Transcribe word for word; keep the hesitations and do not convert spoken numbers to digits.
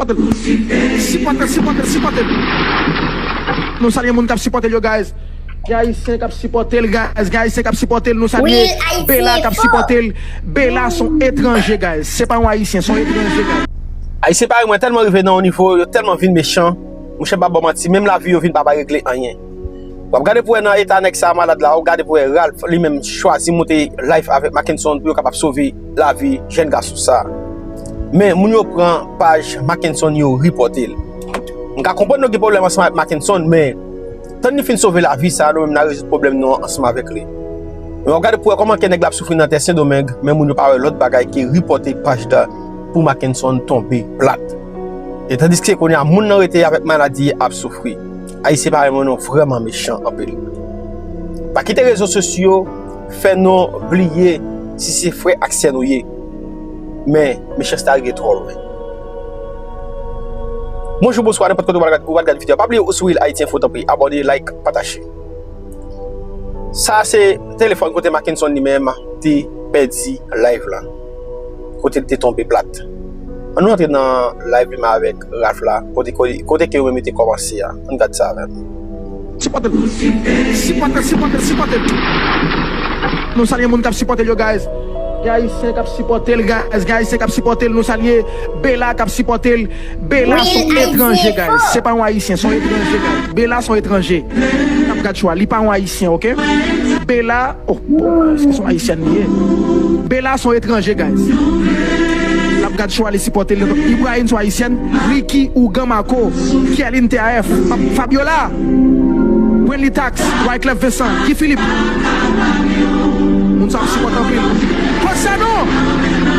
Sipòte l. Sipòte l, sipòte l, sipòte l. Nou salye moun k ap sipòte l yo, guys. Gen Ayisyen k ap sipòte l, guys. Gen Ayisyen k ap sipòte l, nou salye. Bela k ap sipòte l. Bela se yon etranje, guys. Se pa yon Ayisyen, se yon etranje, guys. Ayisyen parèy mwen tèlman rive nan yon nivo, yo tèlman vin mechan. Monchè, m p ap ba w manti, menm lavi yo vin pa bay regle anyen. W ap gade pou wè nan eta nèg sa a malad la, w gade pou wè Ralph li menm chwazi moute live avèk Mackenson pou yo kapab sove lavi jèn gason sa a. Men moun yo pran paj Mackenson yo ripòte l. M ka konprann nou gen pwoblèm ansanm avèk Mackenson, men tann li fin sove lavi sa a, nou menm n a rezoud pwoblèm nou an ansanm avèk li. Men w ap gade pou wè kòman ke nèg la ap soufri nan tè Sendomeng, men moun yo pa wè lòt bagay ke ripòte paj la pou Mackenson tonbe plat. E tandiske kounye a moun nan rete avèk maladi ap soufri. Ayisyen parèy mwen nou vrèman mechan anpil. Pa kite rezo sosyo fè nou bliye si se frè ak sè nou ye. Men, mechanste a rive twò lwen. Bonjou, bonswa, nenpòt kote ou pral gad, ou pral gad videyo a. Pa bliye ou sou Real Haiti Info, tanpri, abòne, like, pataje. Sa a se telefòn kote Mackenson li menm te pèdi live la. Kote l te tonbe plat. Ann nou antre nan live li menm avèk Ralph la, kote, kote, kote ke yo menm yo te kòmanse a. Ann gad sa avè m. Sipòte l. Sipòte l, sipòte l, sipòte l. Nou salye moun k ap sipòte l yo, guys. Gen Ayisyen k ap sipòte l, guys. Gen Ayisyen k ap sipòte l, nou salye. Bela k ap sipòte l. Bela se yon etranje, guys. Se pa yon Ayisyen, se yon etranje, guys. Bela se yon etranje. N ap gad chwa, li pa yon Ayisyen, oke? Bela, oh, bon, èske se yon Ayisyèn li ye? Bela se yon etranje, guys. N ap gad chwa, li sipòte l. Ibrahim se yon Ayisyèn. Ricky, Ougan, Marco, Kierlin, T A F, Fab-, Fabiola, Wenly Tax, Wyclef Vincent, Guy Philippe. Moun sa ap sipòte anpil. Kòsa non!